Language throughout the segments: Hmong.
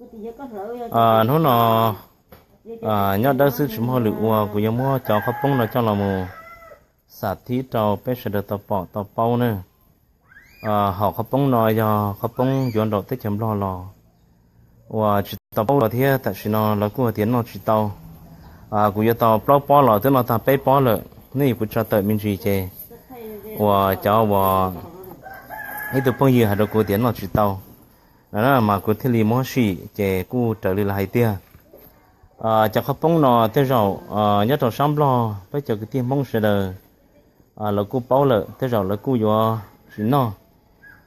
Hnub no nyob dawb xwb tsis muaj hauj lwm ua, kuv yuav muab cov qhaub poob no coj los mus xam thib rau peb sawv daws tau pom tau paub na. Hom qhaub poob no yog qhaub poob yuav nraum teb chaws Nplog los uas tsis tau paub los thiab, tam sim no lawv kuj hais tias noj tsis tau. Kuv yuav tau plaub pob los twb noj tag peb pob lawm, neb yuav kuv tso tawm me ntsis ces uas cov uas ib tug phooj ywg hais rau kuv tias noj tsis tau, mas kuv thiaj li muab sim ces kuj raws li lawv hais tiag. Cov qhaub poob no tej zaum nyob rau sab Nplog peb cov kwv tij Hmoob sawv daws lawv kuj paub lawm, tej zaum lawv kuj yuav tsis noj.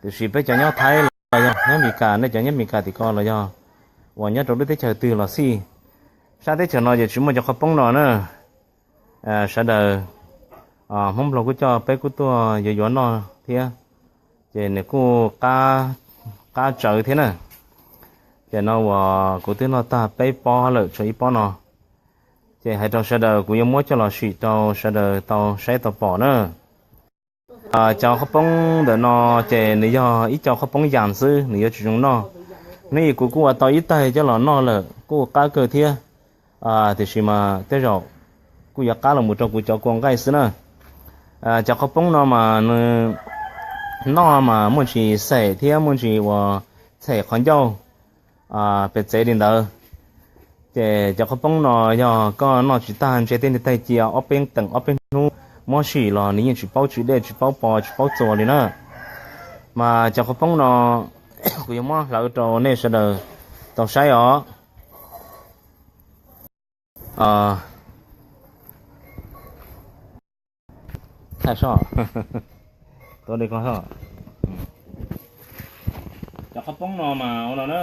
Tiam sis peb cov nyob Thaib los yog nyob Meskas, nej cov nyob Meskas tim ko los yog uas nyob rau lub teb chaws twg los xij, sab teb chaws no ces tsis muaj cov qhaub poob no na. Sawv daws Hmoob Nplog kuj coj peb kuj tuaj yuav yuav noj thiab, ces nws kuj qab tsawv thiab na. Ces no uas kuv twb noj tag peb pob lawm tshuav ib pob no, ces hais rau sawv daws kuv yuav muab coj los sim rau sawv daws tau saib tau pom na. Cov qhaub poob ntawm no ces nws yog ib co qhaub poob yas xwb, nws yuav tsis zoo noj. Neb kuv kuj ua tau ib taig coj los noj lawm kuj qab kawg thiab, tiam sis mas tej zaum kuj yuav qab los mus rau kuv cov kua nqaij xwb na. Cov qhaub poob no mas nws noj mas muaj ntsis xav thiab muaj ntsis uas txhem qhov ncauj pem tsev li ntawd. Ces cov qhaub poob no yog koj noj tsis tag ntsia tej niag taig cia ob peb teem ob peb hnub, muab sim los nws yeej tsis paub tsw dej, tsis paub pos, tsis paub txuas li na. Mas cov qhaub poob no kuv yuav muab hlawv rau nej sawv daws tau saib os. Thaij soj, tuav li ko soj. Cov qhaub poob no mas ua no na,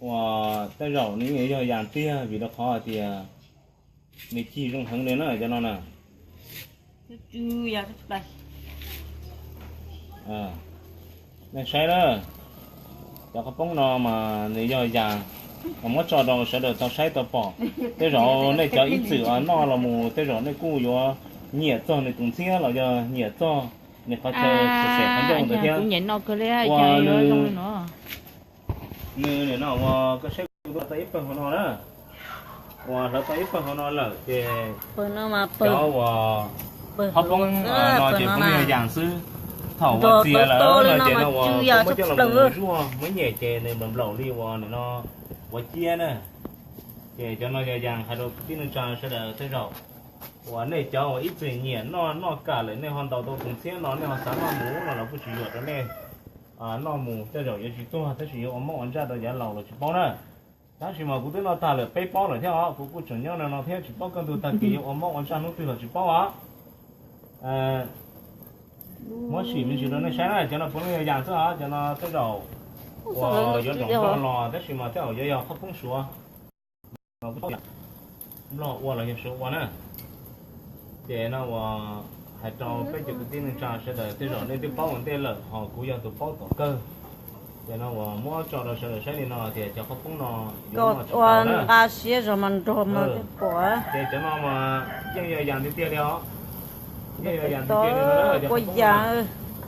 uas tej zaum nws yog yas tiag vim rau qhov hais tias nws cig zoo heev li na cov no na. Nej saib na, cov qhaub poob no mas nws yog yas, mas muab tso rau sawv daws tau saib tau pom. Tej zaum nej cov ib txwm noj los mus tej zaum nej kuj yuav nyiam txog nws tus ntxhiab los yog nyiam txog nws qhov chaw xim xes qhov ncauj ntawd thiab. Uas nws, nws nim no uas koj saib kuv hlawv tau ib pawg hauv no na, uas hlawv tau ib pawg hauv no lawm ces cov uas qhaub poob no ces puav leej yog yas xwb. Thaum uas txias lawm no ces no uas koj muab coj los mus zuaj muab nyem ces nws nplaum nplaum li uas nim no uas ciab na. Ces cov no yog yas hais rau kwv tij neej tsa sawv daws tej zaum uas nej cov uas ib txwm nyiam noj noj kam lawm nej ho ntaus tau tus ntxhiab no nej ho xav noj mus no los kuj tsis yuam rau nej noj mus, tej zaum yuav tsis tuag tab sis yuav ua mob ua ntsaj rau yav laus los tsis paub na. Tab sis mas kuv twb noj tag lawm peb pob lawm thiab os, kuv kuj tseem nyob no no thiab tsis paub kaj ntug tag kis yuav ua mob ua ntsaj hnub twg los tsis paub os. Muab sim me ntsis rau nej saib na, cov no puav leej yog yas xwb os, cov no tej zaum uas yuav nraum Nplog los tab sis mas tej zaum yuav yog qhaub poob Suav. Nplog ua los yog Suav ua na. Ces no uas hais rau peb cov kwv tij neej tsa sawv daws tej zaum nej twb paub ua ntej lawm ho kuv yog tus paub tom kawg. Ces no uas muab tso rau sawv daws saib li no tias cov qhaub poob no yuav noj tsis tau na. Nqa siab zog mas nrog mas pom. Ces cov no mas yeej yog yas tiag tiag li os. Yeej yog yas tiag tiag li os cov qhaub poob no.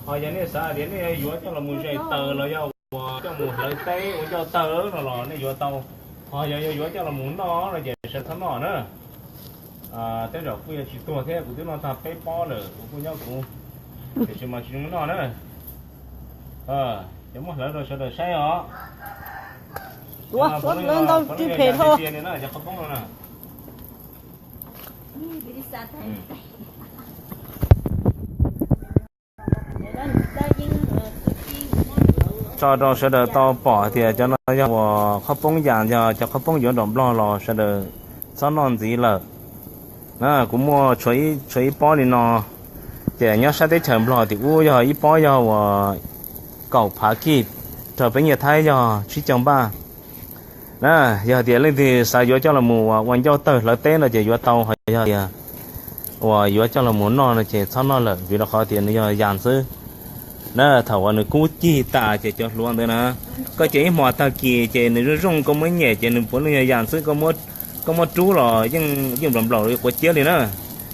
Ho yog nej xav tias nej yuav coj los mus zais taws los yog uas coj mus hlawv teb ua ncauj tawg no los nej yuav tau. Ho yog yuav coj los mus noj no ces sawv txhob noj na. Tej zaum kuj yuav tsis tuag thiab, kuv twb noj tag peb pob lawm kuv kuj nyob kuv, tiam sis mas tsis zoo noj na. Ces muab hlawv rau sawv daws saib os. Ua, ua hlawv ntau ris phem dhau. Cov qhaub poob no na. Tso rau sawv daws tau pom hais tias cov no yog uas qhaub poob yas, yog cov qhaub poob yuav nraum Nplog los sawv daws txhob noj ntxiv lawm. Na, kuv muaj tshuav ib pob li no, ces nyob sab teb chaws Nplog tim ub yog ib pob yog uas kaum phav kij, raug peb nyiaj Thaib yog tsib caug npaj. Na, yog tias leej twg xav yuav coj los mus ua ncauj tawg hlawv teb no ces yuav tau, ho yog tias uas yuav coj los mus noj no ces txhob noj lawm vim rau qhov tias nws yog yas xwb. Na, thaum uas nws kub cig tas ces cov hluav ntawd na, koj cia ib hmos tag kis ces nws zoo zoo, koj muab nyem ces nws puav leej yog yas xwb, koj muab rub los yeej yeej nplaum nplaum li quav ciab li na,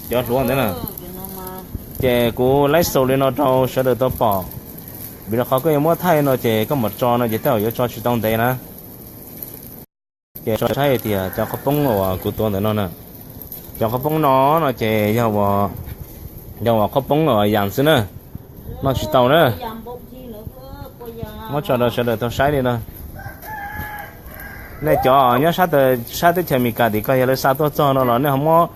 cov hluav ntawd na. Ces kuv laib xaus li no rau sawv daws tau pom. Vim rau qhov koj yuav muab thaij no ces koj mam tso no ces tej zaum yuav tso tsis tau ntev na. Ces tso saib tias cov qhaub poob uas kuv tuav ntawm no na, cov qhaub poob no no ces yog uas qhaub poob uas yas xwb na, noj tsis tau na. Muab tso rau sawv daws tau saib li no. Nej cov nyob sab teb chaws Amelikas tim ko yog lawv xa tuaj txog no los nej ho muab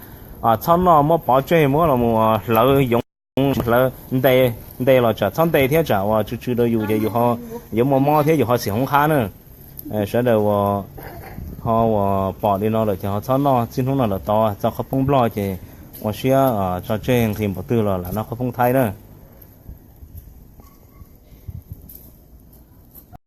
txhob noj, muab pov tseg, muab los mus hlawv yoov, hlawv nte, nte los tsam txhob nte thiab tsam uas tsw tsw rau yus ces yus yuav muaj mob thiab yus ho xim hoob qhab na. Sawv daws uas ho uas pom li no lawm ces ho txhob noj, txij hnub no lawm tod txog qhaub poob Nplog ces ua siab tso tseg, nqhis npaum twg los lam noj qhaub poob Thaib na.